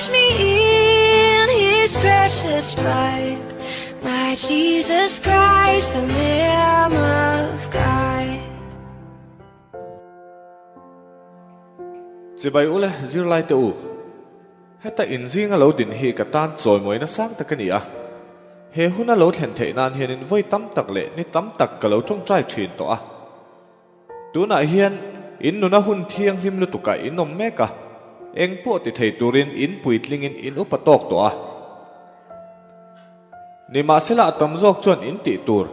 Wash me in his precious blood. My Jesus Christ, the Lamb of God. Chibai ule zirlai te u. Heta in zinga lo din hi ka tan chawimawina sang tak a ni a. He huna lo thlen theih nan hianin vawi tam tak leh ni tam tak ka lo tawngtai thin tawh a. Tunah hian in nuna hun thianghlim lutukah in awm mek a, eng pawh ti thei turin in puitlingin in upa tawk tawh a. Nimahsela a tam zawk chuan in tih tur,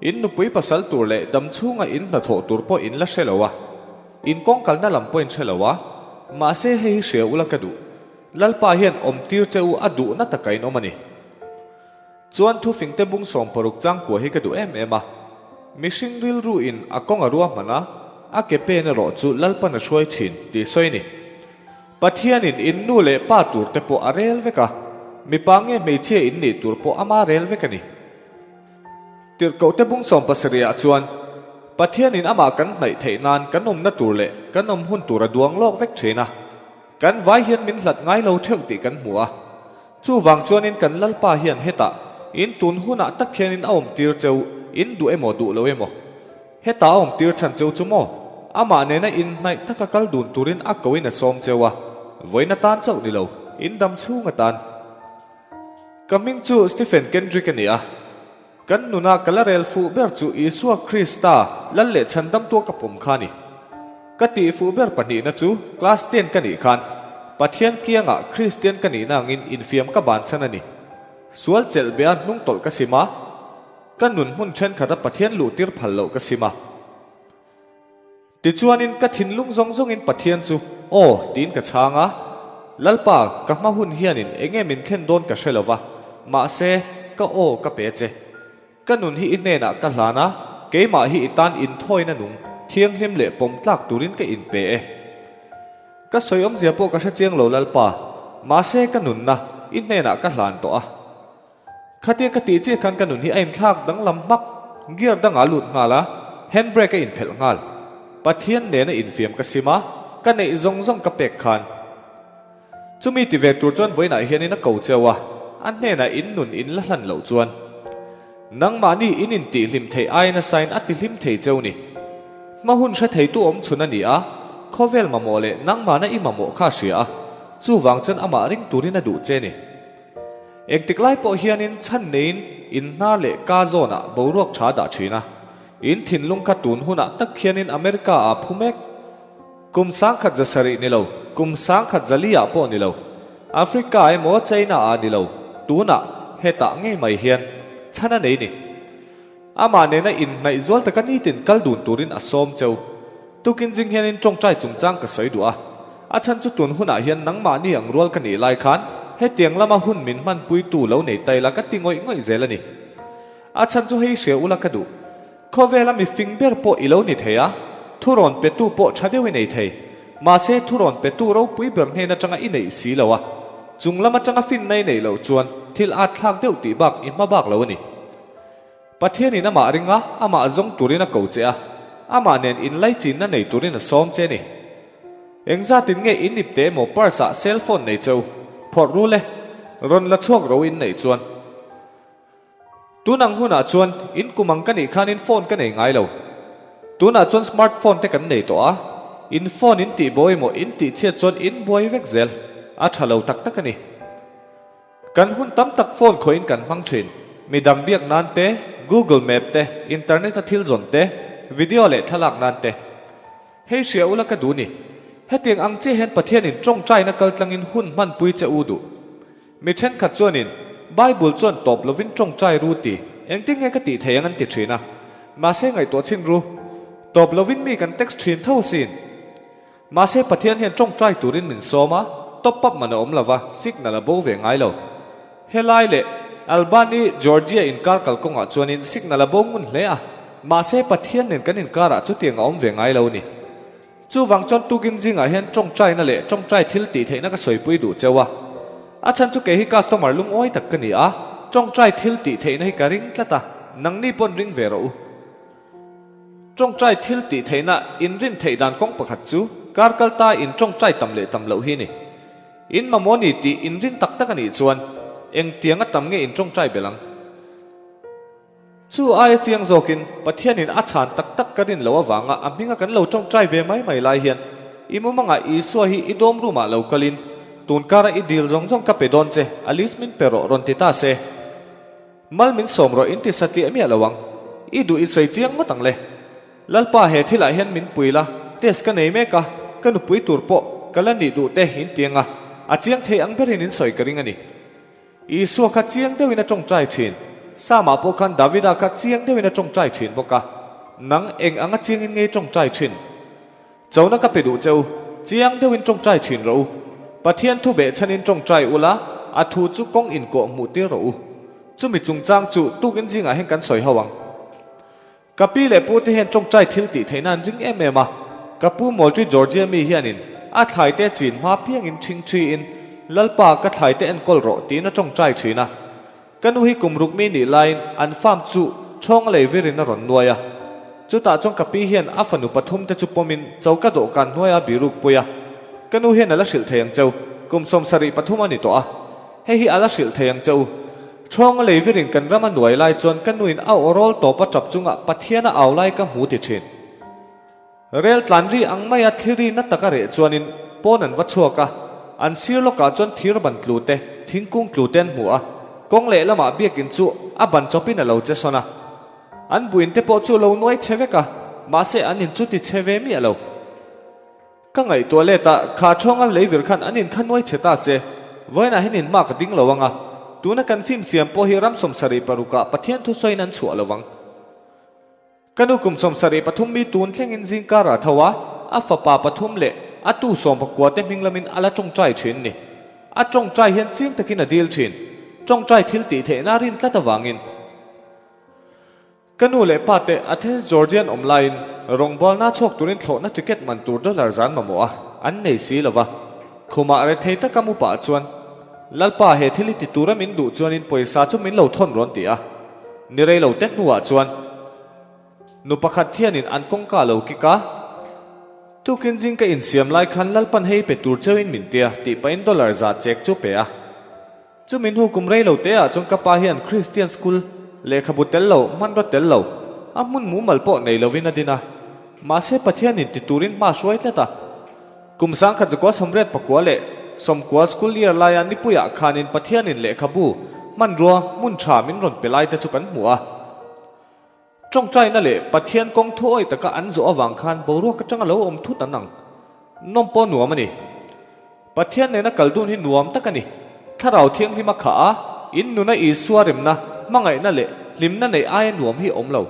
in nupui pasal tur leh dam chhunga in hnathawh tur pawh in la hre lo a, in kawng kalna lam pawh in hre lo a, mahse hei hi hria ula ka duh, Lalpa hian awmtir che u a duhna taka in awm a ni. Chuan thufingte bung 60 changkua hi ka duh em em a. Mihring rilru in a kawng a ruahman a, a ke pen erawh chu Lalpan a hruai thin tih sawi a ni. Pathianin in nu leh pa tur te pawh a rel vek a, mipa nge hmeichhia in nih tur pawh ama rel vek a ni. Tirhkohte bung 70 ah chuan Pathianin amah kan hnaih theih nan kan awmna tur leh kan awm hun tur a duang lawk vek thin a. Kan vai hian min hlat ngai lo theuh tih kan hmu a. Chuvang chuanin kan Lalpa hian hetah in tun hunah tak hianin a awmtir cheu, in duh emaw duh lo emaw. Heta a awmtir chhan cheu chu maw? Amah nena inhnaih taka kal dun turin a koin a sawm cheu a, vawiin atan chauh ni lo, in dam chhung atan. Ka hming chu Stephen Kendrick a ni a. Kan nuna ka la rel fuh ber chu Isua Krista lal leh chhandamtua ka pawm kha a ni. Ka tih fuh ber pahnihna chu class ten ka nih khan Pathian kiangah Kristian ka nihna angin infiam ka bansan a ni. Sual chelh bea hnungtawlh ka sim a, ka nun hmun thenkhat a Pathian luhtir phal loh ka sim a. Tichuanin ka thinlung zawng zawngin Pathian chu, Aw, tiin ka chhang a. Lalpa, ka hma hun hianin enge min thlen dawn ka hre lo va, mahse, ka aw ka pe che. Ka nun hi i hnenah ka hlan a, keimah hi i tan inthawina nung, thianghlim leh pawm tlak turin ka inpe e. Ka sawi awmzia pawh ka hre chiang lo Lalpa, mahse ka nunna i hnenah ka hlan tawh a. Khatia ka tih chiah khan ka nun hi a inthlak danglam hmak, gear dangah a lut nghal a, handbrake a inphelh nghal. Pathian nena infiam ka sim a, ka neih zawng zawng ka pek khan. Chumi ti ve tur chuan vawiinah hianin a ko cheu a, a hnenah in nun in la hlan loh chuan nangmahni in intihhlim theih aiin a sain a tihlim thei cheu ni. Hma hun hre theitu awm chhun a ni a, khawvel mamawh leh nangmahna i mamawh kha a hria a, chuvang chuan amah ring turin a duh che ni. Engtik lai pawh hianin chhan neiin in hnar leh ka zawnah boruak tha dah thin a, in thinlung kha tun hunah tak hianin America ah phu mek. Kum 1700 ni lo, kum 1004 ah pawh ni lo, Africa emaw China ah ni lo, tunah hetah ngei mai hian chhan a nei ni. Amah nena inhnaih zual taka nitin kal dun turin a sawm cheu. Tukin zing hianin tawngtai chungchang ka sawi duh a. A chhan chu tun hunah hian nangmahni ang rual ka nih lai khan hetiang lama hun min hmanpuitu lo nei ta ila ka ti ngawih ngawih zel a ni. A chhan chu hei hria ula ka duh. Khawvela mi fing ber pawh i lo ni thei a, thurawn petu pawh tha deuh i nei thei. Mahse thurawn petu ropui ber hnen atanga i neih si lo a, chung lam atanga finna i neih loh chuan thil at thlak deuh tih bak i hma bak lo a ni. Pathianin amah ring a, amah zawng turin a ko che a, amah nen inlaichinna nei turin a sawm che a ni. Engzatin nge in ipte emaw purse ah cell phone nei cheu, phawrh rul e, rawn la chhuak ro in neih chuan. Tun ang hunah chuan in kum ang ka nih khanin phone ka nei ngai lo. Tunah chuan smart phone te kan nei tawh a, in phone in tih bo emaw in tih chhiat chuan in buai vek zel, a tha lo tak tak a ni. Kan hun tam tak phone khawhin kan hmang thin. Midang biak nan te, Google Map te, internet a thil zawn te, video leh thlalak nan te. Hei hria ula ka duh ni. Hetiang ang chiah hian Pathianin tawngtaina kaltlangin hun hmanpui che u duh. Mi thenkhat chuanin, Bible chuan tawp lovin tawngtai ru ti, engtin nge ka tih thei ang an ti thin a. Mahse ngaihtuah chhin ru. Tawp lovin mi kan text thin tho asin. Mahse Pathian hian tawngtai turin min sawm a, top up man a awm lova, signal a bo ve ngai lo. Helai leh Albany, Georgia inkar kalkawngah chuanin signal a bo ngun hle a, mahse Pathian nen kan inkarah chutiang a awm ve ngai lo ni. Chuvang chuan tukin zingah hian tawngtaina leh tawngtai thil tih theihna ka sawipui duh cheu a. A chhan chu kei hi customer lungawi tak ka ni a, tawngtai thil tih theihna hi ka ring tlat a, nangni pawn ring ve rawh u. Tawngtai thil tih theihna inrin theih dan kawng pakhat chu kar kalta in tawngtai tam leh tam loh hi a ni. In mamawh a ni tih in rin tak tak a nih chuan engtiang a tam nge in tawngtai belh ang? Chu aia chiang zawkin Pathianin a chhan tak tak ka rin loh avanga a hminga kan lo tawngtai ve mai mai lai hian i mumangah Isua hi i dawm room-ah lo kalin tun kara i dil zawng zawng ka pe dawn che, a list min pe rawh rawn ti ta se. Mal min sawm rawh in ti satliah miah lo ang. I duh i sawi chiang ngawt ang le. Lalpa he thilah hian min pui la, test ka nei mek a, ka nupui tur pawh ka la nih duh te in ti ang a, a chiang thei ang berin in sawi ka ring a ni. Isua kha chiang deuhin a tawngtai thin. Sama pawh khan Davida kha chiang deuhin a tawngtai thin bawk a, nang eng anga chiangin ngei tawngtai thin? Chona ka pe duh che u, chiang deuhin tawngtai thin rawh u. Pathian thu behchhanin tawngtai ula, a thu chu kawng inkawh hmuh tir rawh u. Chumi chungchang chu tukin zingah hian kan sawi ho ang. Ka pi leh pu te hian tawngtai thil tih theihna an ring em em a, ka pu Moultrie Georgia mi hianin a thlaite chin hma piangin ṭhing ṭhiin, Lalpa ka thlaite enkawl rawh tiin a tawngtai ṭhin a. Ka nu hi kum ruk mi nih laiin an farm chu ṭhawng lei virin a rawn nuai a. Chutah chuan ka pi hian a fanu pathum te chu pawmin choka dawhkan hnuaia biruk pui a. Ka nu hian a la hrilh thei ang cheu, kum 73 a ni tawh a. Hei hi a la hrilh thei ang che u. Ṭhawnga lei virin kan ram a nuai lai chuan ka nuin a aw rawl tawp a ṭap chunga Pathian a au lai ka hmu ti ṭhin. Rel tlan ri ang maia thliri na taka reh chuanin pawn an va chhuak a, an sir lawkah chuan thir ban tlu te, thingkung tlu te an hmu a, kawng lehlamah biakin chu a ban chawpin a lo che sawn a. An buin te pawh chu a lo nuai chhe vek a, mahse an in chu ti chhe ve miah lo. Ka ngaihtuah let a, kha ṭhawnga leivir khan an in kha nuai chhe ta se, vawiinah hian in hma ka ding lo ang a, tuna kan film siam pawh hi ram 76 ah Pathian thusawiin an chhuah lo vang. Ka nu kum 73 mi tun thlengin zingkar ah tho a, a fapa pathum leh a tu sawmpakua te hming lamin a la ṭawngṭai ṭhin ni. A ṭawngṭai hian ching takin a dil ṭhin, ṭawngṭai thil tih theihna a rin tlat avangin. Ka nu leh pa te Athens Georgian awm laiin rawngbawlna chhuak turin thlawhna ticket man tur dollar zan mamawh a, an nei si lo va. Khumah rethei taka mu pah chuan, Lalpa he thil hi ti tura min duh chuanin pawisa chu min lo thawn rawn ti a. Ni rei lo te hnuah chuan nu pakhat hianin an kawngka lo kik a, Tukin zing ka insiam lai khan Lalpan hei pe tur cheuhin min tia tih pahin dollar za chek chu pe a. Chumi hnu kum rei lo te ah chuan ka pa hian Christian school lehkhabu tel lo, hmanraw tel lo, a hmun mumal pawh nei lovin a din a. Mahse Pathianin ti turin hma hruai tlat a. Kum 1989 school year laia nipuiah khanin Pathianin lehkhabu, hmanrua, hmun tha min rawn pe lai te chu kan hmu a. Tawngtaina leh Pathian kawng thuawi taka an zawh avang khan boruak atanga lo awm thut an ang. Nawm pawh nuam a ni. Pathian nena kal dun hi nuam tak a ni. Thlarau Thianghlim a khah a, in nuna Isua remna, hmangaihna leh hlimna neih aia nuam hi a awm lo.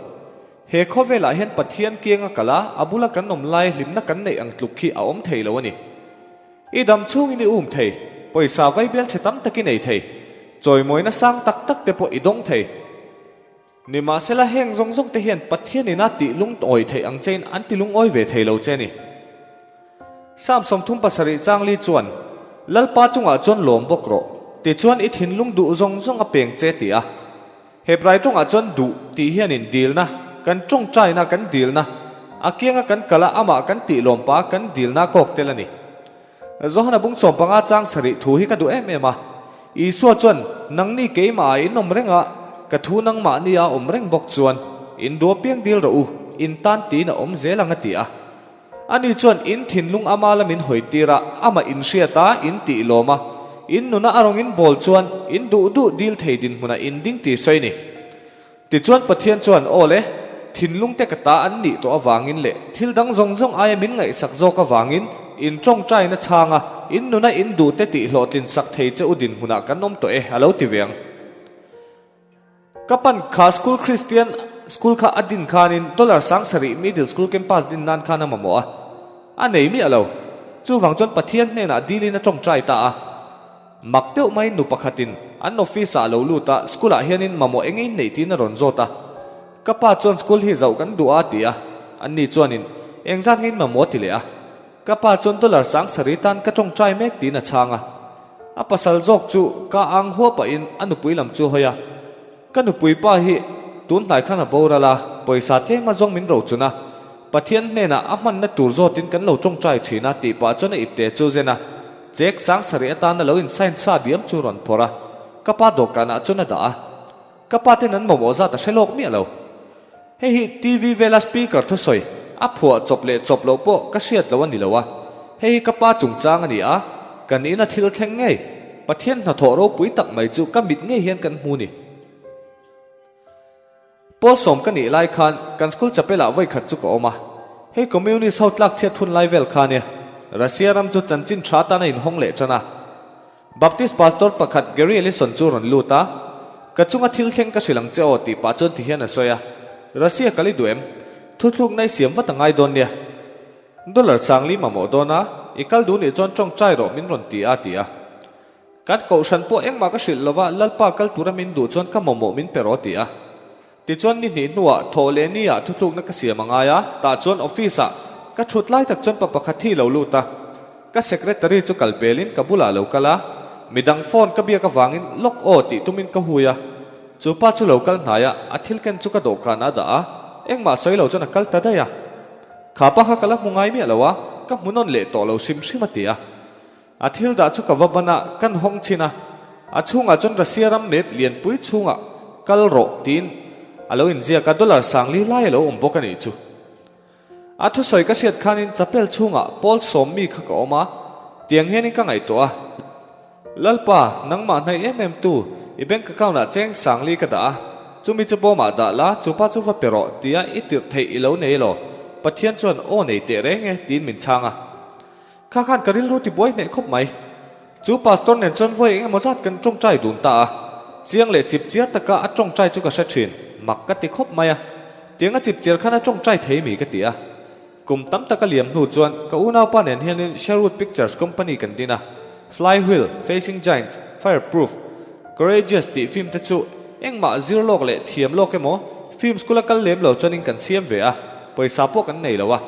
He khawvelah hian Pathian kianga kal a, a bula kan awm lai hlimna kan neih ang tluk khi a awm thei lo a ni. I dam chhungin i um thei, pawisa vaibel chhe tam tak i nei thei, chawimawina sang tak tak te pawh i dawng thei. Nimahsela heng zawng zawng te hian Pathian ina tih lungawi theih ang chein an ti lungawi ve thei lo che ni. Psalm 37 chang li chuan, Lalpa chungah chuan lawm bawk rawh, tichuan i thinlung duh zawng zawng a peng che ti a. Hebrai tawngah chuan duh tih hianin dilna, kan tawngtaina kan dilna, a kianga kan kal a amah kan tih lawm pah a kan dilna kawk tel a ni. Johana bung 15 chang sarih thu hi ka duh em em a. Isua chuan, Nangni keimah ah in awm reng a, ka thu nangmahni ah awm reng bawk chuan, in duh apiang dil rawh u, in tan tiin a awm zel ang a ti a. Ani chuan in thinlung ama la min hawi tir a, amah in hriat a, in tih lawm a, in nuna a rawng in bawl chuan, in duh duh dil thei dinhmunah in ding tih sawi ni. Tichuan Pathian chuan, Aw le, thinlung te ka ta an nih tawh avangin leh thil dang zawng zawng aia min ngaihsak zawk avangin in tawngtaina chhanga in nuna in duhte tih hlawhtlin sak thei che u dinhmunah kan awm tawh e, a lo ti ve ang. Ka pan kha school Christian school kha a din khanin dollar 7000 middle school campus din nan khan a mamawh a, a nei miah lo. Chuvang chuan Pathian hnenah dilin a tawngtai ta a. Mak deuh mai nu pakhatin an office ah lo lut a, school ah hianin mamawh eng in neih tiin a rawn zawt a. Ka pa chuan school hi zauh kan duh a ti a, anni chuanin engzat nge in mamawh a ti leh a. Ka pa chuan dollar 7000 tan ka tawngtai mek tiin a chhang a. A pasal zawk chu ka ang hua pahin a nupui lam chu hawi a. Ka nupui pa hi tun hnai khan a boral a, pawisa tlem a zawng min rochun a, Pathian hnenah a hmanna tur zawtin kan lo tawngtai thin a tih pah chuan a ipte chu zen a. Cheque 7000 atana lo in sign sa diam chu rawn phawrh a, ka pa dawhkanah chuan a dah a. Ka pa ten an mamawh zat a hre lawk miah lo. Hei hi TV vela speaker thusawi a phuah chawp leh chawp loh pawh ka hriat lo a ni lo a, hei hi ka pa chungchang a ni a, kan ina thil thleng ngei, Pathian hnathawh ropui tak mai chu ka mit ngei hian kan hmu ni. Pawl sawm ka nih lai khan kan school chapel ah vawikhat chu ka awm a, hei communist ho tlak chhiat hun lai vel kha nia, Russia ram chu chanchin tha tan a inhawng leh tan a. Baptist pastor pakhat Gary Ellison chu rawn lut a, Ka chunga thil thleng ka hrilh ang che aw tih pah chuan ti hian a sawi a, Russia kal i duh em? Thuthlukna i siam vat a ngai dawn nia. Dollar 4000 mamawh dawn a, i kal duh nih chuan tawngtai rawh min rawn ti a ti a. Kan kohhran pawh engmah ka hrilh lova Lalpa kal tura min duh chuan ka mamawh min pe rawh ti a. Tichuan ni hnih hnuah thawh leh ni ah thuthlukna ka siam a ngai a, tah chuan office ah ka thut lai tak chuan pa pakhat hi lo lut a. Ka secretary chu kal pelin ka bulah lo kal a, midang phone ka biak avangin lock aw tih tumin ka hui a. Chu pa chu lo kal hnai a, a thil ken chu ka dawhkan ah a dah a, engmah sawi lo chuan a kal ta daih a. Kha pa kha ka la hmu ngai miah lo a, ka hmu nawn leh tawh lo hrim hrim a ti a. A thil dah chu ka va ban a, kan hawng chhin a. A chhungah chuan Russia ram map lianpui chhungah kal rawh tiin a lo inziak a, dollar 4000 lai a lo awm bawk a nih chu. A thusawi ka hriat khanin chapel chhungah pawl sawm mi kha ka awm a, tiang hianin ka ngaihtuah a. Lalpa, nangmah hnaih em em tu, i bank account ah cheng 4000 ka dah a, chumi chu bawmah dah la, chu pa chu va pe rawh tia i tirh theih i lo nei elaw? Pathian chuan aw nei teh reng e tiin min chhang a. Kha khan ka rilru ti buai hneh khawp mai. Chu pastor nen chuan vawi eng emaw zat kan tawngtai dun ta a. Chiang leh chip chiar taka a tawngtai chu ka hre thin. Mak ka ti khawp mai a. Tiang a chip chiar khan a tawngtai thei mi ka ti a. Kum tam taka liam hnu chuan ka unaupa nen hianin Sherwood Pictures Company kan din a. Flywheel, Facing Giants, Fireproof, Courageous tih film te chu engmah zir lawk leh thiam lawk emaw film school a kal lem lo chuanin kan siam ve a, pawisa pawh kan nei lo a.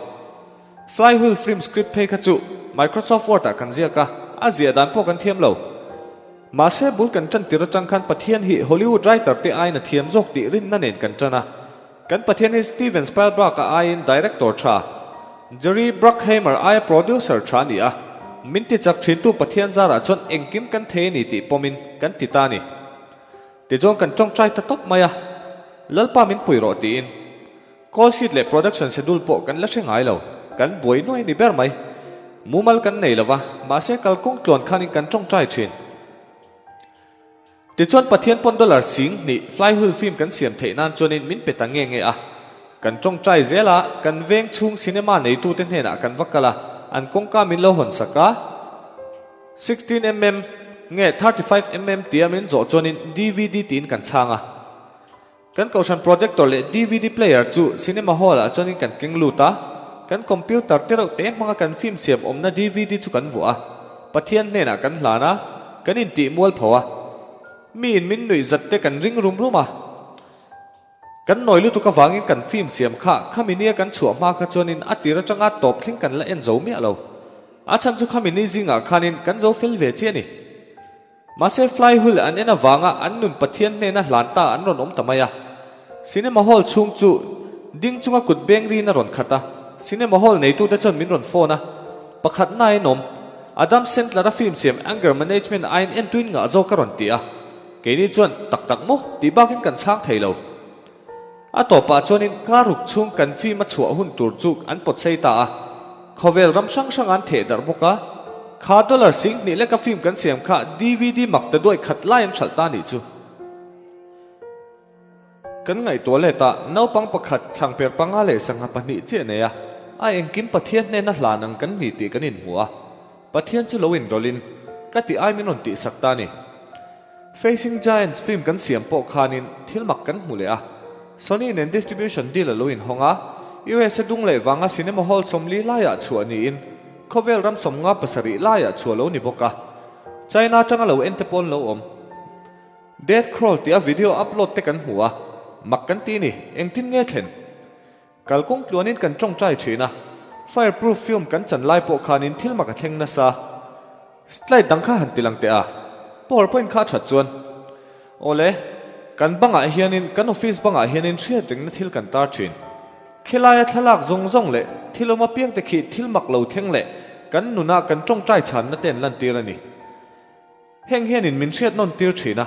Flywheel film script phei kha chu Microsoft Word ah kan ziak a, a ziah dan pawh kan thiam lo. Mahse bul kan tan tir atang khan Pathian hi Hollywood writer te aiin a thiam zawk tih rinna nen kan tan a. Kan Pathian hi Steven Spielberg a aiin director tha, Jerry Bruckheimer aia producer tha a ni a. Min ti chak thintu Pathian zarah chuan engkim kan thei a ni tih pawmin kan ti ta a ni. Tichuan kan tawngtai ta tawp mai a, Lalpa min pui rawh tiin. Call sheet leh production schedule pawh kan la hre ngai lo, kan buai nuai ni ber mai. Mumal kan nei lova, mahse kalkawng tluan khanin kan tawngtai thin. Tichuan Pathian pawn dollar 2000 flywheel film kan siam theih nan chuanin min pe ta nge nge a. Kan tawngtai zel a, kan veng chhung cinema neitute hnenah kan va kal a, an kawngka min lo hawn sak a. 16 mm nge 35 mm tia min zawh chuanin DVD tiin kan chhang a. Kan kohhran projector leh dvd player chu cinema hall ah chuanin kan keng lut a, kan computer te reuh te hmanga kan film siam awmna dvd chu kan vuah a, Pathian hnenah kan hlan a, kan intih mual pho a, mi in min nuih zat te kan ring rum rum a. Kan nawi lutuk avangin kan film siam kha khami nia kan chhuah hma kha chuanin a tir atanga tawp thleng kan la en zo miah lo. A chhan chu khami ni zingah khanin kan zo fel ve chiah a ni. Mahse flywheel an en avanga an nun Pathian hnena hlan ta an rawn awm ta mai a. Cinema hall chhung chu ding chunga kut beng rin a rawn khat a. Cinema hall neitute chuan min rawn phone a. Pakhat nain awm. Adam Sandler-a film siam Anger Management aiin entuin ngah zawk a rawn ti a. Keini chuan tak tak maw tih bakin kan chhang thei lo. A tawpah chuanin kar ruk chhung kan film a chhuah hun tur chu an pawt sei ta a, khawvel ram hrang hrang an theh darh bawk a. Kha dollar 2000 leka film kan siam kha dvd mak ta duai khat lai an hralh ta nih chu. Kan ngaihtuah let a, naupang pakhat chhangper panga leh sangha pahnih chiah nei a, a engkim Pathian hnena hlan ang kan ni tih kan inhmu a. Pathian chu lo inrawlhin ka tih ai min rawn tihsak ta a ni. Facing Giants film kan siam pawh khanin thil mak kan hmu leh a. Sony nen distribution deal a lo inhawng a, USA dung leh vanga cinema hall 40 laiah chhuah niin khawvel ram 57 laiah chhuah lo ni bawk a. China atanga lo en te pawn lo awm. Death Crawl tih a video upload te kan hmu a, mak kan ti ni, engtin nge thlen? Kalkawng tluanin kan tawngtai thin a, fireproof film kan chan lai pawh khanin thil mak a thleng nasa. Slide dang kha han ti lang teh a, powerpoint kha a that chuan. Awle, kan bangah hianin, kan office bangah hianin hriat rengna thil kan tar thin. Khilaia thlalak zawng zawng leh thil awm apiang te khi thil mak lo thleng leh. kan nuna kan tawngtai chhanna te an lantir a ni. Heng hianin min hriat nawn tir thin a,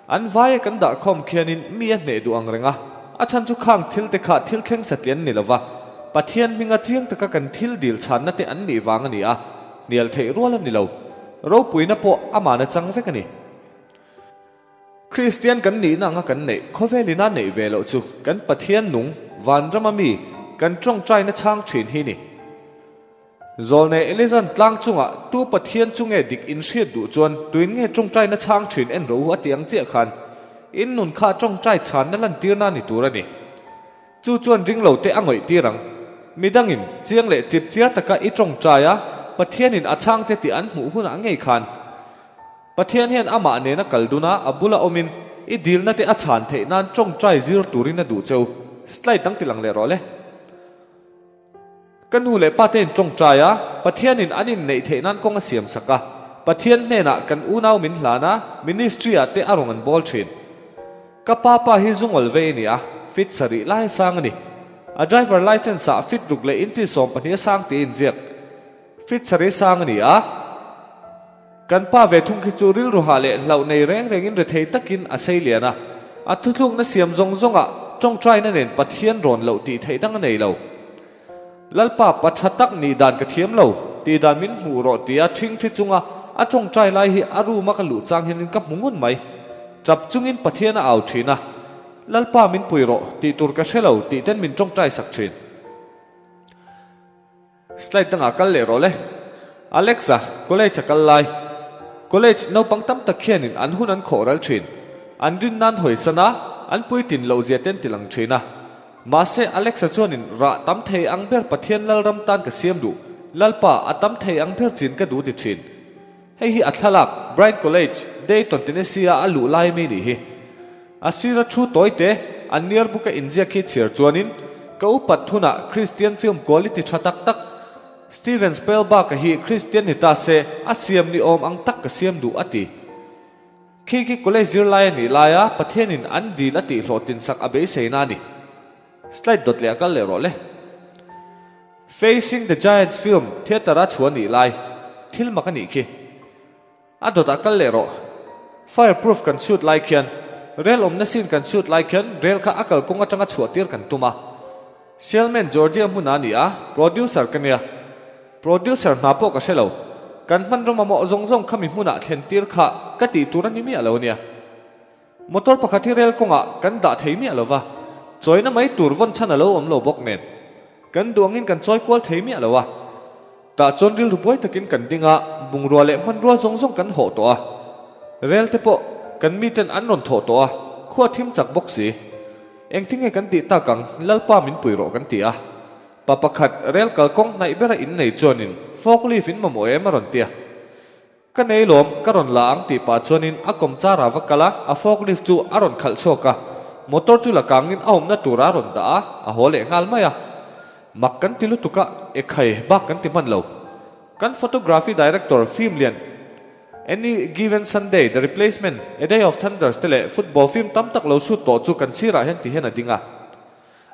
an vaia kan dah khawm khianin mi a hneh duh ang reng a, a chhan chu khang thil te kha thil thleng satlian ni lova, Pathian hminga chiang taka kan thil dil chhanna te an nih vang a ni a, hnial theih rual a ni lo. Ropuina pawh amahna chang vek a ni. Kristian kan nihna anga kan neih, khawvel ina neih ve loh chu kan Pathian nung, vanrama mi, kan tawngtaina chhang thin hi ni. Zawlnei Elizan tlang chungah tu Pathian chu nge dik in hriat duh chuan tuin nge tawngtaina chhang thin en rawh u a ti ang chiah khan in nun kha tawngtai chhanna lantirna ni tur a ni. Chu chuan ring lo te a ngawih tir ang. Midangin chiang leh chip chiar taka i tawngtai a, Pathianin a chhang che tih an hmuh hunah ngei khan Pathian hian amah nena kal dun a, a bula awmin i dilna te a chhan theih nan tawngtai zir turin a duh cheu. Slide dang ti lang leh rawh le. Ka nu leh pa te in tawngtai a, Pathianin an inneih theih nan kawng a siam sak a, Pathian hnenah kan unau min hlan a, ministry ah te a rawn an bawl thin. Ka pa pa hi zungawl vei a ni a, fit sarih lai a sang a ni. A driver licence ah fit ruk leh inchi 12 a sang tih a inziak. Fit sarih sang a ni a. Kan pa ve thung khi chu rilru hah leh hlauh nei reng rengin rethei takin a sei lian a, a thuthlukna siam zawng zawngah tawngtaina nen Pathian rawn loh tih theih dang a nei lo. Lalpa pa tha tak nih dan ka thiam lo, tih dan min hmuh rawh tia ṭhingṭhi chunga a tawngtai lai hi a room a ka luh chang hianin ka hmu ngun mai. Ṭap chungin Pathian a au ṭhin a, Lalpa min pui rawh, tih tur ka hre lo tih ten min tawngtai sak ṭhin. Slide dangah kal leh rawh le. Alexa, college a kal lai. College naupang tam tak hianin an hun an khawh ral thin. An rin nan hawisan a, an puitlin loh zia ten tilang thin a. Mahse, Alexa chuanin rah tam thei ang ber Pathian Lalram tan ka siam duh, Lalpa, a tam thei ang ber chin ka duh ti thin. Hei hi a thlalak, Bryan College, Dayton, Tennessee-a a luh lai mi nih hi. A sira thu tawi te, an yearbook-a inziak hi chhiar chuanin, ka upat hunah Kristian film quality tha tak tak, Steven Spielberg-a hi Kristian ni ta se, a siam ni awm ang tak ka siam duh a ti. Khi khi college zirlai a nih laia Pathianin an dil a tihhlawhtlin sak a beiseina a ni. Slide dawt leh a kal leh rawh le. Facing the Giants film theatre-a chhuah nih lai thil mak a nih khi. A dawtah kal leh rawh. Fire proof kan shoot lai khian, rel awmna scene kan shoot lai khian rel kha a kalkawng atanga chhuah tir kan tum a. Sialman Georgia hmun a ni a, producer ka nia. Producer hna pawh ka hre lo. Kan hmanraw mamawh zawng zawng khami hmunah thlen tir kha ka tih tur a ni miah lo nia. Motor pakhat hi rel kawngah kan dah thei miah lo va, chawina mai tur vawn chhan a lo awm lo bawk nen. Kan duh angin kan chawi kual thei miah lo a. Tah chuan rilru buai takin kan ding a, bungrua leh hmanrua zawng zawng kan hawh tawh a. Rel te pawh kan miten an rawn thawh tawh a, khua thim chak bawk si. Engtin nge kan tih tak ang, Lalpa min pui rawh kan ti a. Pa pakhat rel kalkawng hnaih bera innei chuanin forklift in mamawh em a rawn ti a. Ka nei lawm, ka rawn la ang tih pah chuanin a kawmchar a va kal a, a forklift chu a rawn khalh chhuak a, motor chu la kangin a awmna tura a rawn dah a, a haw leh nghal mai a. Mak kan ti lutuk a, ekhai bak kan ti hman lo. Kan photography director film lian Any Given Sunday, The Replacement, A Day of Thunders te leh football film tam tak lo shoot tawh chu kan sirah hian ti hian a ding a.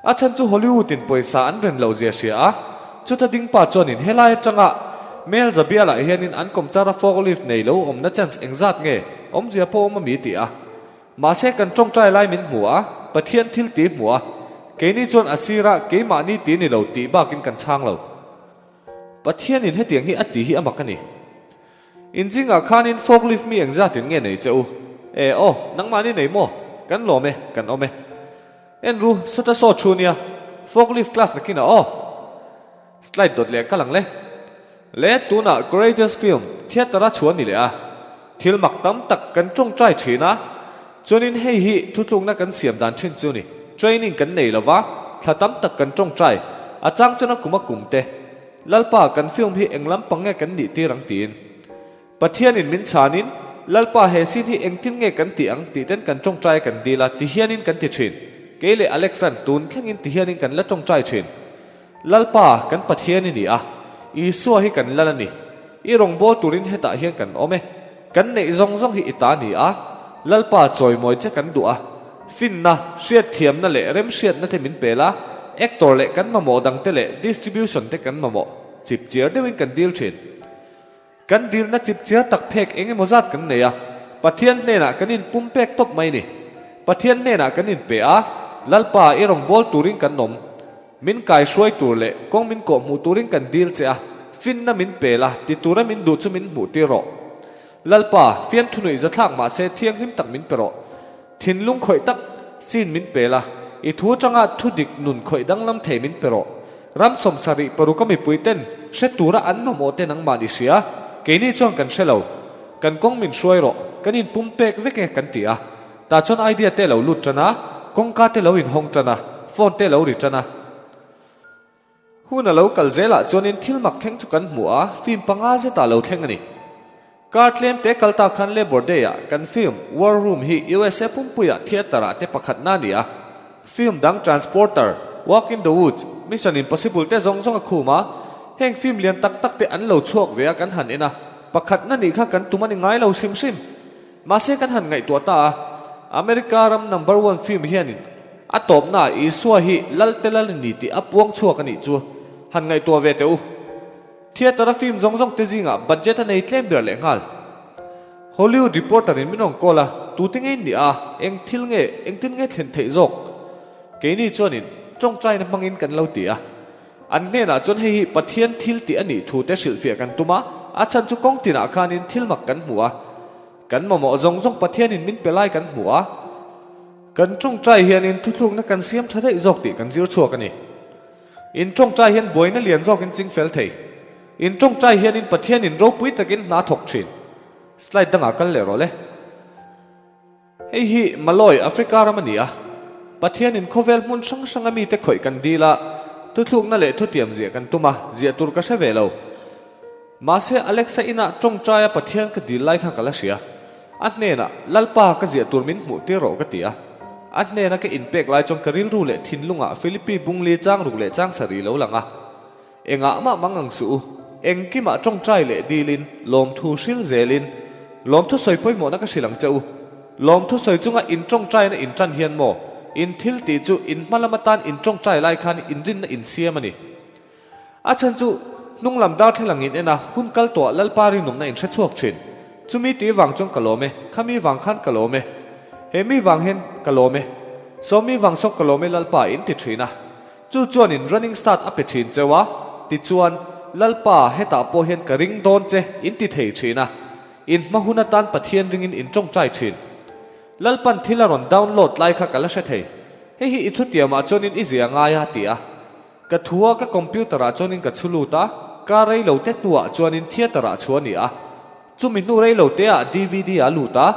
A chhan chu Hollywood in pawisa an ren loh zia hria a, chuta ding pa chuanin helai atanga Mel Zabialah hianin an kawmchara forklift nei lo awmna chance engzat nge awmzia pawh awm a mi ti a. Mahse kan tawngtai lai min hmu a, Pathian thil ti hmu a, keini chuan a sirah keimahni ti ni lo tih bakin kan chhang lo. Pathianin hetiang hi a ti hi a mak a ni. Inzingah khanin forklift mi engzatin nge nei che u? E aw, nangmahni nei maw? Kan lawm e, kan awm e. En ru, sawta saw thu nia, forklift class nakinah aw. Slide dawt leh kal ang le. Le, tunah Courageous film theatre a chhuah ni leh a. Thil mak tam tak kan tawngtai thin a, chuanin hei hi thutlukna kan siam dan thin chu ni. Training kan nei lova, thla tam tak kan tawngtai, a chang chuan a kum a kum te. Lalpa, kan film hi eng lampang nge kan nih tir ang tiin. Pathianin min chhanin, Lalpa he scene hi engtin nge kan tih ang tih ten kan tawngtai kan dil a, ti hianin kan ti thin. Kei leh Alexan tun thlengin ti hianin kan la tawngtai thin. Lalpa, kan Pathian i ni a, Isua hi kan lal a ni. I rawngbâwl turin hetah hian kan awm e. Kan neih zawng zawng hi i ta a ni a, Lalpa chawimawi che kan duh a. Finna, hriatthiamna leh remhriatna te min pel a, actor leh kan mamawh dangte leh distribution te kan mamawh. Chipchiar deuhin kan dil thin. Kan dilna chipchiar tak phek eng emaw zat kan nei a, Pathian hnenah kan inpum pek tawp mai ni. Pathian hnenah kan inpe a, Lalpa i rawngbâwl turin kan awm. Min kaihruai tur leh kawng min kawhhmuh turin kan dil che a, finna min pe la, ti tura min duh chu min hmuh tir rawh. Lalpa, fiamthu nuih zathlak mahse thianghlim tak min pe rawh. Thinlung khawih tak sin min pe la, i thu atanga thu dik nun khawih danglam thei min pe rawh. Ram 76 a mipui ten hre tura an mamawh te nangmah ni hria, keini chuan kan hre lo. Kan kawng min hruai rawh, kan inpum pek vek e kan ti a. Tah chuan idea te lo lut tan a, kawngka te lo inhawng tan a, phone te lo ri tan a. Hun a lo kal zelah chuanin thil mak thleng chu kan hmu a, film panga zetah lo thleng a ni. Kar tlem te kal ta khan Labor Day-ah kan film War Room hi USA pumpuiah theatre-ah te pakhatna a ni a. Film dang Transporter, Walk in the Woods, Mission Impossible te zawng zawng a khum a, heng film lian tak tak te an lo chhuak ve a kan han en a, pakhatna nih kha kan tum a ni ngai lo hrim hrim. Mahse kan han ngaihtuah ta a, America ram number one film hianin a tawpnaah Isua hi lal te lal a ni tih a puang chhuak a nih chu han ngaihtuah ve teh u. Theatre a film zawng zawng te zingah budget a nei tlem ber leh nghal. Hollywood Reporter in min rawn call a, tute nge in nih a, eng thil nge, engtin nge thlen theih zawk? Keini chuanin tawngtaina hmangin kan lo ti a. An hnenah chuan hei hi Pathian thil tih a nih thu te hrilhfiah kan tum a, a chhan chu kawng tinah khanin thil mak kan hmu a. Kan mamawh zawng zawng Pathianin min pe lai kan hmu a, kan tawngtai hianin thuthlukna kan siam tha daih zawk tih kan zir chhuak a ni. In tawngtai hian buaina lian zawkin ching fel thei. In tawngtai hianin Pathianin ropui takin hna thawk thin. Slide dangah kal leh rawh le. Hei hi Malawi, Africa ram a ni a. Pathianin khawvel hmun hrang hranga mite khawih kan dil a, thuthlukna leh thutiam ziah kan tum a, ziah tur ka hre ve lo. Mahse Alexa inah tawngtaia Pathian ka dil lai kha ka la hria. A hnenah, Lalpa ka ziah tur min hmuh tir rawh ka ti a. A hnena ka inpek lai chuan ka rilru leh thinlungah Philippi bungli chang ruk leh chang sarih lo lang a. Engah mah mang ang suh u. Engkimah tawngtai leh dilin, lawmthu hril zelin, lawmthu sawi pawimawhna ka hrilh ang che u. Lawmthu sawi chunga in tawngtaina in tan hian maw, in thil tih chu in hma lam atan in tawngtai lai khan inrinna in siam a ni. A chhan chu hnung lam darthlalang in en a, hun kal tawh Lalpa rinawmna in hre chhuak thin. Chumi tih vang chuan ka lawm e, khami vang khan ka lawm e. He mi vang hian ka lawm e. Sawmi vang sawk ka lawm e Lalpa in ti thin a. Chu chuan in running start a pe thin cheu a, tichuan Lalpa hetah pawh hian ka ring dawn che in ti thei thin a. In hma hun atan Pathian ringin in tawngtai thin. Lalpan thil a rawn download lai kha ka la hre thei. Hei hi i thutiamah chuanin i zia ngai a ti a. Ka thu a ka computer ah chuanin ka chhu lut a, ka rei lo te hnuah chuanin theatre ah chhu a ni a, chumi hnu rei lo te ah dvd ah lut a,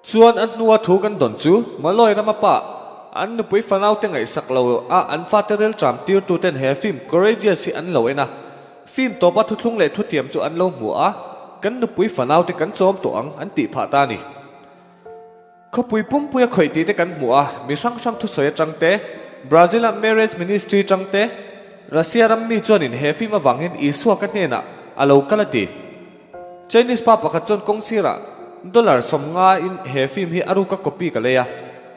chuan a hnua thu kan dawn chu Malawi rama pa an nupui fanau te ngaihsak lo a an fate rel tram tir tu ten he film Courageous hi an lo en a, film tawpa thuthlung leh thutiam chu an lo hmu a, kan nupui fanau te kan chawm tawh ang an tih phah ta a ni. Khawpui pumpuia khawih tih te kan hmu a, mi hrang hrang thusawi atang te, Brazil-a Marriage Ministry tang te, Russia ram mi chuanin he film avang hian Isua ka hnenah a lo kal a ti. Chinese pa pakhat chuan kawng sirah dollar 50 in he film hi a ruka copy ka lei a,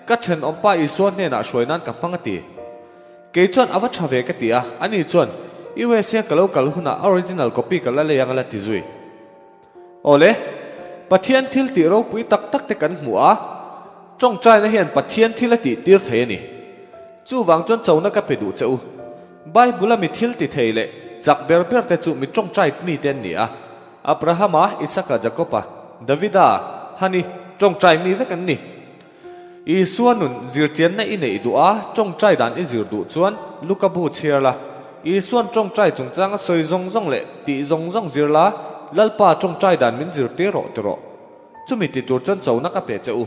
ka thenawmpa Isua hnenah hruai nan ka hmang a ti. Kei chuan a va tha ve ka ti a, ani chuan USA ka lo kal hunah a original copy ka la lei ang a la ti zui. Awle, Pathian thil tih ropui tak tak te kan hmu a, tawngtaina hian Pathian thil a tih tir thei a ni. Chuvang chuan chona ka pe duh che u. Bible-a mi thil ti thei leh chak ber ber te chu mi tawngtai mi te an ni a. Abrahama, Isaka, Jakoba, Davida, Hani, tawngtai mi vek an ni. Isua nun zirchianna i neih duh a, tawngtai dan i zir duh chuan Luka bu chhiar la. Isua'n tawngtai chungchanga sawi zawng zawng leh tih zawng zawng zir la, Lalpa tawngtai dan min zirtir rawh ti rawh. Chumi ti tur chuan chona ka pe che u.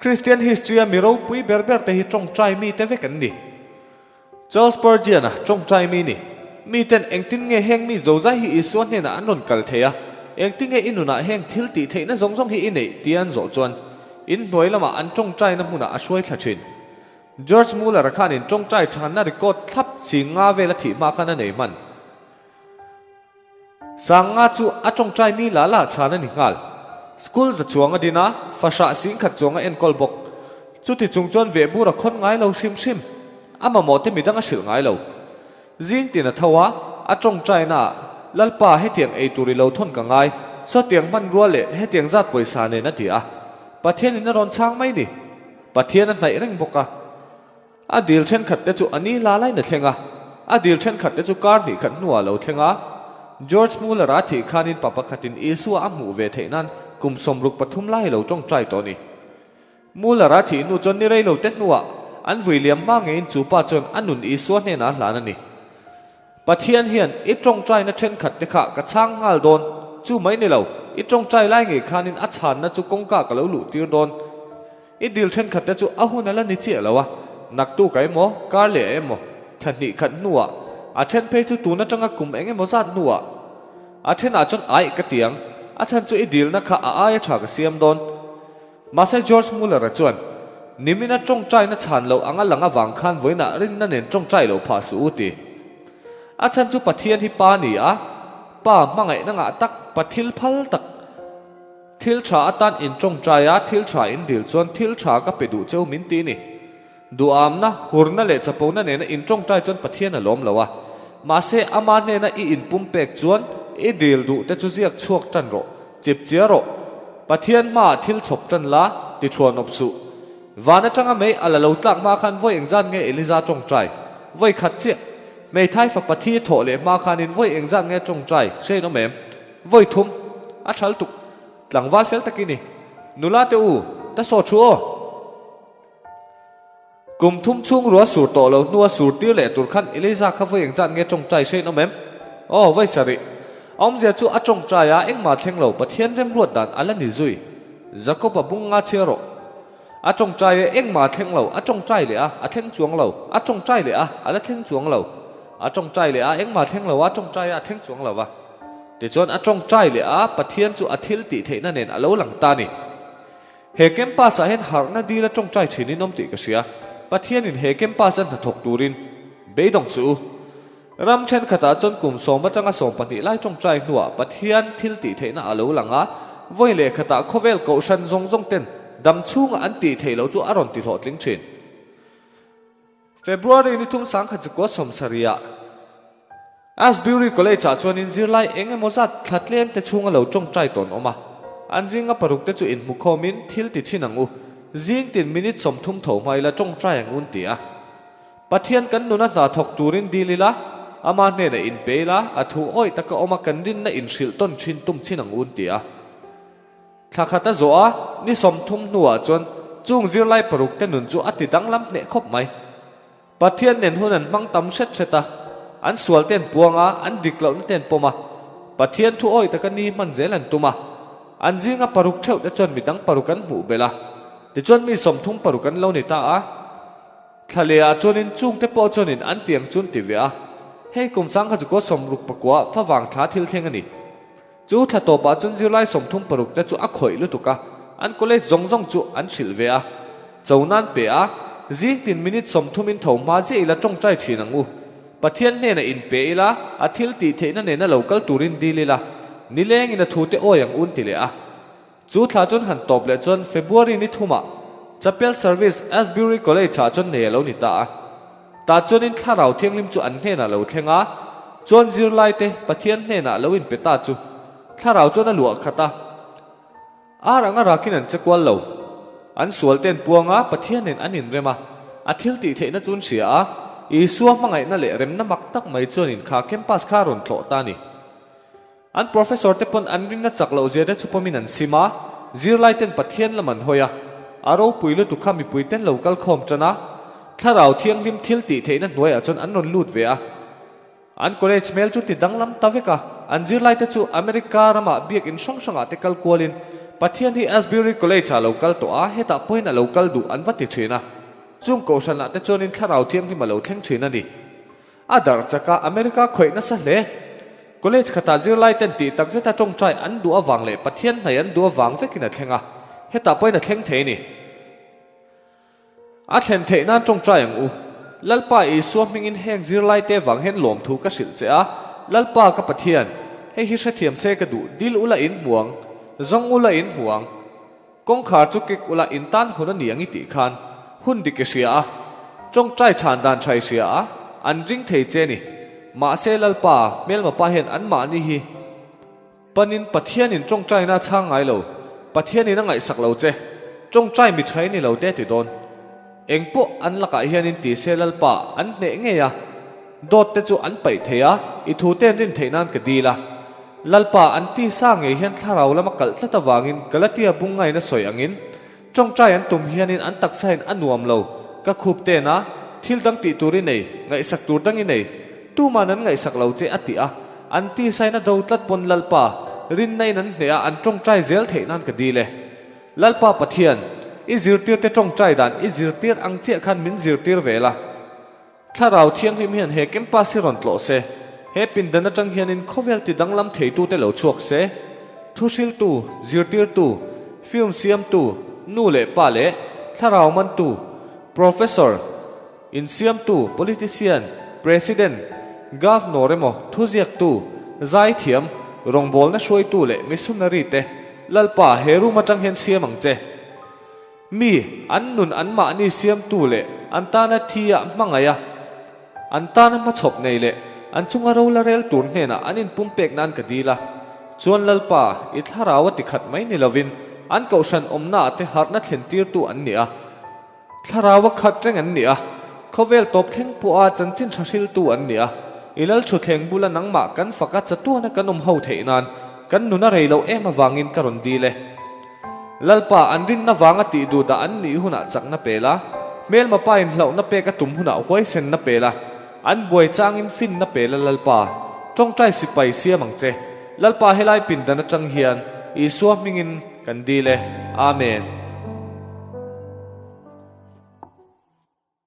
Kristian history-a mi ropui ber ber te hi tawngtai mite vek an ni. Charles Spurgeon-a tawngtai mi ni. Miten engtin nge heng mi zozai hi Isua hnenah an rawn kal thei a, engtin nge i nunah heng thil tih theihna zawng zawng hi i neih tia an zawh chuan in hnuai lamah an tawngtaina hmunah a hruai thla thin. George Muller-a khanin tawngtai chhanna record thlap si nga vel a thih hma khan a nei hman. Sanga chu a tawngtai ni la la chhan a ni nghal. School za chuang a din a, fahrah singkhat chuang a enkawl bawk. Chuti chung chuan vehbur a khawn ngai lo hrim hrim. A mamawh te midang a hrilh ngai lo. Zing tin a tho a, a tawngtaina ah, Lalpa hetiang ei tur i lo thawn ka ngai, sawtiang hmanrua leh hetiang zat pawisa nen a ti a. Pathianin a rawn chhang mai ni. Pathian a hnaih reng bawk a. A dil thenkhat te chu a ni la lain a thleng a, a dil thenkhat te chu kar hnih khat hnuah a lo thleng a. George Muller-a thih khanin pa pakhatin Isua a hmuh ve theih nan kum 63 lai a lo tawngtai tawh a ni. Muller-a thih hnu chuan ni rei lo te hnuah an vui liam hma ngeiin chu pa chuan a nun Isua hnenah a hlan a ni. Pathian hian i tawngtaina thenkhat te kha ka chhang nghal dawn, chu mai ni lo, i tawngtai lai ngei khanin a chhanna chu kawngka ka lo luh tir dawn. I dil thenkhat te chu a hun a la ni chiah lo a, naktuk ah emaw, kar leh ah emaw, thla hnih khat hnuah, a then phei chu tun atanga kum eng emaw zat hnuah, a thenah chuan aih ka ti ang, a chhan chu i dilna kha a aia tha ka siam dawn. Mahse George Muller-a chuan, Nimina tawngtaina chhan loh anga lang avang khan vawiinah rinna nen tawngtai loh phah suh u ti. A chhan chu Pathian hi Pa ni a, Pa hmangaihna ngah tak, Pa thil phal tak, thil tha atan in tawngtai a, thil tha in dil chuan thil tha ka pe duh cheu min ti ni. Duhamna, hurna leh chapona nena in tawngtai chuan Pathian a lawm lo a. Mahse ama hnena i inpumpek chuan i dil duh te chu ziak chhuak tan rawh. Chip chia rawh. Pathian hmaah thil chhawp tan la, ti thuan awp suh. Van atanga mei a la lo tlak hma khan vawi engzat nge Eliza tawngtai? Vawi khat chiah. Hmeithai fapa thi thawh leh hma khanin vawi engzat nge tawngtai? Hrein awm em? Vawi thum. A thal tuk. Tlangval fel tak i ni. Nula te u, ta saw thu aw. Kum thum chhung rua sur tawh lo hnua sur tir leh tur khan Eliza kha vawi engzat nge tawngtai hrein awm em? Aw, vawi sarih. A awmzia chu a tawngtai a, engmah thleng lo, Pathian remruat dan a la ni zui. Jakob-a bung nga chhia rawh. A tawngtai e, engmah thleng lo, a tawngtai leh a, a thleng chuang lo, a tawngtai leh a, a la thleng chuang lo. A tawngtai leh a, engmah thleng lo, a tawngtai a, a thleng chuang lo va. Tichuan a tawngtai leh a, Pathian chu a thil tih theihna nen a lo lang ta a ni. He campus ah hian harhna dil a tawngtai thin in awm tih ka hria. Pathianin he campus a hnathawk turin beidawng suh u. Ram thenkhatah chuan kum sawm atanga 12 lai tawngtai hnuah Pathian thil tih theihna a lo lang a, vawi leh khatah khawvel kohhran zawng zawng ten dam chhunga an tih theih loh chu a rawn ti hlawhtling thin. February ni thum 1970 ah Asbury College ah chuanin zirlai eng emaw zat thla tlem te chhunga lo tawngtai tawn awm a, an zinga paruk te chu inhmukhawmin thil ti chhin ang u, zing tin minute 30 tho hma ila tawngtai ang un ti a. Pathian kan nuna hna thawk turin dil ila, ama hnenah inpe ila, a thu awih taka awma kan rinna inhrilh tawn thin tum chhin ang un ti a. Thla khat a zawh a, ni 30 hnuah chuan chung zirlai paruk te nun chu a ti danglam hneh khawp mai. Pathian nen hun an hmang tam hret hret a, an sual te an puang a, an dik lohna te an pawm a, Pathian thu awih taka ni hman zel an tum a. An zinga paruk theuh te chuan midang paruk an hmuh belh a, tichuan mi 36 an lo ni ta a. Thla leh ah chuanin chungte pawh chuanin an tiang chu an ti ve a, hei kum 1969 favang thla thil thleng a ni. Chu thla tawpah chuan zirlai 36 te chu a khawih lutuk a, an college zawng zawng chu an hrilh ve a. Cho nan pe a, zing tin minute 30 in tho hma ziah ila tawngtai thin ang u. Pathian hnenah in pe ila, a thil tih theihna nena lo kal turin dil ila, nilengin a thute awi ang un ti leh a. Chu thla chuan han tawp leh chuan February ni thumah Chapel Service Asbury College ah chuan nei a lo ni ta a. Tah chuanin Thlarau Thianghlim chu an hnenah lo thleng a, chuan zirlaite Pathian hnenah lo inpe ta chu Thlarau chuan a luah khat a. Ar anga rakin an che kual lo. An sual te an puang a, Pathianin an inrem a, a thil tih theihna chu an hria a, Isua hmangaihna leh remna mak tak mai chuanin kha campus kha a rawn tlawh ta a ni. An professor te pawn an rinna chak loh zia te chu pawmin an sim a, zirlai ten Pathian lam an hawi a, a ropui lutuk kha mipui ten lo kal khawm tan a, Thlarau Thianghlim thil tih theihna hnuaiah chuan an rawn lut ve a. An college hmel chu ti danglam ta vek a, an zirlai te chu America ramah biakinn hrang hrangah te kal kualin Pathian hi Asbury College ah lo kal tawh a, hetah pawhin a lo kal duh an va ti thin a. Chung kohhranah te chuanin Thlarau Thianghlim a lo thleng thin a ni. A darh chak a, America khawih nasa hle. College khatah zirlai ten tih tak zeta tawngtai an duh avang leh Pathian hnai an duh avang vekin a thleng a, hetah pawhin a thleng thei a ni. A thlen theih nan tawngtai ang u. Lalpa Isua hmingin heng zirlai te vang hian lawmthu ka hrilh che a, Lalpa ka Pathian, hei hi hrethiam se ka duh, dil ula in hmu ang, zawng ula in hmu ang. Kawngkhar chu kik ula in tan hun a ni ang i tih khan hun dik i hria a, tawngtai chhan dan tha i hria a, an ring thei che ni. Mahse Lalpa, hmelma pa hian anmahni hi panin Pathianin tawngtaina a chhang ngai lo, Pathianin a ngaihsak lo che, tawngtai mi tha i ni lo te ti dawn. Engpawh an lakah hianin ti se Lalpa an hneh ngei a, dawt te chu an paih thei a, i thu te an rin theih nan ka dil a. Lalpa an tisa ngei hian thlarau lama kalh tlat avangin Galatia bungain a sawi angin Tawngtai an tum hianin an taksain a nuam lo, ka khup ten a, thil dang tih tur i nei, ngaihsak tur dang i nei, tuman an ngaihsak lo che a ti a, an tisain a do tlat pawn Lalpa, rinna in an hneh a an tawngtai zel theih nan ka dil e. Lalpa Pathian, i zirtirte tawngtai dan i zirtir ang chiah khan min zirtir ve la. Thlarau Thianghlim hian he campus hi rawn tlawh se, he pindan atang hianin khawvel ti danglam theitute lo chhuak se, thuhriltu, zirtirtu, film siamtu, nu leh pa leh thlarau mantu, professor, insiamtu, politician, president, governor emaw thuziaktu, zaithiam, rawngbawlna hruaitu leh missionary te Lalpa he room atang hian siam ang che. Mi, an nun anmahni siamtu leh an tana thi ah hmangaih a, an tana hmachhawp nei leh an chunga ro la rel tur hnenah an inpumpek nan ka dil a. Chuan Lalpa, i thlarau a tikhat mai ni lovin an kohhran awmnaah te harhna thlen tirtu an ni a, thlarau a khat reng an ni a, khawvel tawp thleng pawha chanchin tha hriltu an ni a, i Lalthuthleng bula nangmah kan faka chatuana kan awm ho theih nan kan nun a rei loh em avangin ka rawn dil e. Lalpa, an rinna vanga tih duh dah an nih hunah chakna pe la, hmelma pa in hlauhna pek a tum hunah huaisenna pe la, an buai changin finna pe la Lalpa, tawngtai sipai siam ang che. Lalpa helai pindan atang hian Isua hmingin kan dil e. Amen.